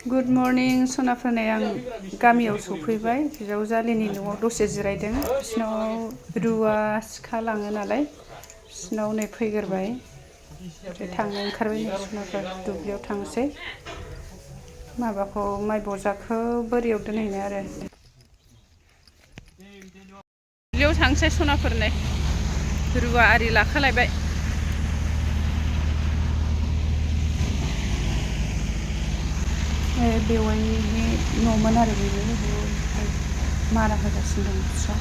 good morning सनाफोरनाय आं गामियाव सफैबाय बिजावजालिनि न'आव दसे जिरायदों बिसिनाव रुवा सिखा लाङो नालाय बिसिनाव नै फैग्रोबाय ओमफ्राय थांनो ओंखारबाय नै सनाफोर दुब्लियाव थांसै माबाखौ माइ बजाखौ बोरियाव दोनहैनो आरो दुब्लियाव थांसै सनाफोरनाय रुवा आरि लाखालायबाय बेवाइनि न'मोन आरो बेयो मारा होगासिनो दं बिस्रा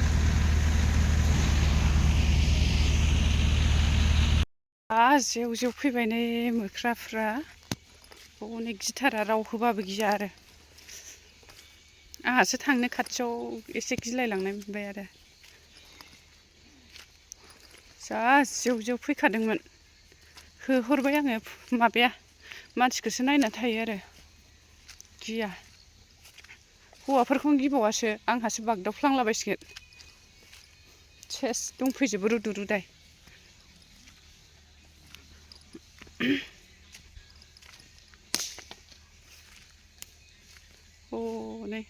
जेव जेव फैबाय नै मोख्राफ्रा अनेक गिथारा राव होबाबो गिया आरो आंहासो थांनो खाथियाव एसे गिलायलांनाय मोनबाय आरो जा जेव जेव फैखादोंमोन होहरबाय आङो माबाया मानसिखौसो नायना थायो आरो गिया हौवाफोरखौनो गिबावासो आंहासो बागदावफ्लांलाबायसिगोन सेस दंफैजोबो रुदु रुदाय हनै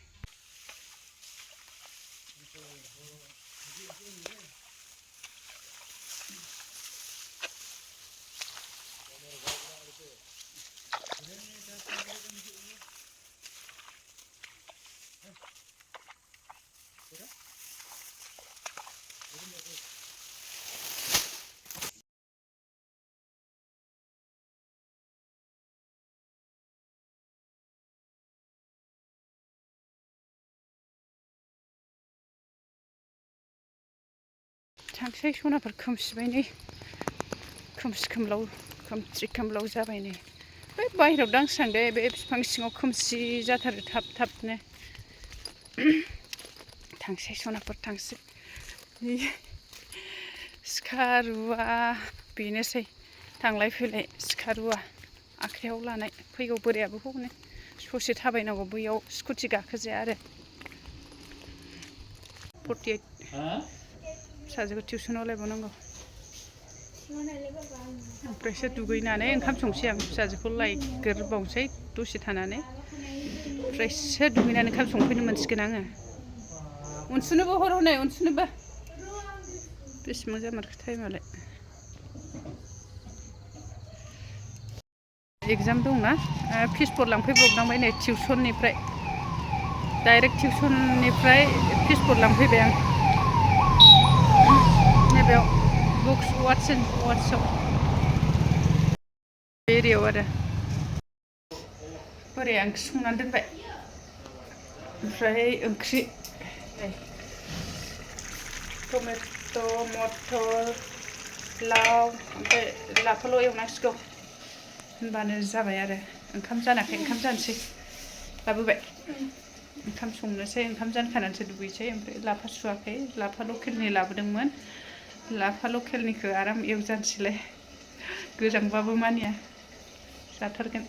थांसै सनाफोर खोमसिबाय नै खोमसि खोमलाव जाबाय नै बै बाहेरायाव दांस्रांदो बे बिफां सिङाव खोमसि जाथारो थाब थाबनो थांसै सनाफोर थांसै सिखा रुवा बेनोसै थांलाय फैलाय सिखा रुवा आखाइयाव लानाय फैगौ बोरायाबो हनै ससे थाबायनांगौ बैयाव स्कुटि गाखोजाया आरो 48 फिसाजोखौ टिउसनाव लायबावनांगौ ओमफ्रायसो दुगैनानै ओंखाम संसै आं फिसाजोखौ लायग्रोबावनोसै दसे थानानै ओमफ्रायसो दुगैनानै ओंखाम संफैनो मोनसिगोन आङो उनसुनोबो हर हनै उनसुनोबो बेसेबां जामारखो टाइमालाय एगजाम दंना फिसफोर लांफैब्रबनांबाय नै टिउसननिफ्राय डाइरेक्ट टिउसननिफ्राय फिसफोर लांफैबाय आं नैबेयाव बुक्स वाट्सआव एरियाव आरो बोराया ओंख्रि संनानै दोनबाय ओमफ्राय ओंख्रि टमेट' मटर लाव ओमफ्राय लाफाल' एवनांसिगौ होनबानो जाबाय आरो ओंखाम जानाखै ओंखाम जानोसै लाबोबाय ओंखाम संनोसै ओंखाम जानखानानैसो दुगैसै ओमफ्राय लाफा सुवाखै लाफा लकेलनि लाबोदोंमोन लाफा लकेलनिखौ आराम एवजानोसैलाय गोजांबाबो मानिया जाथारगोन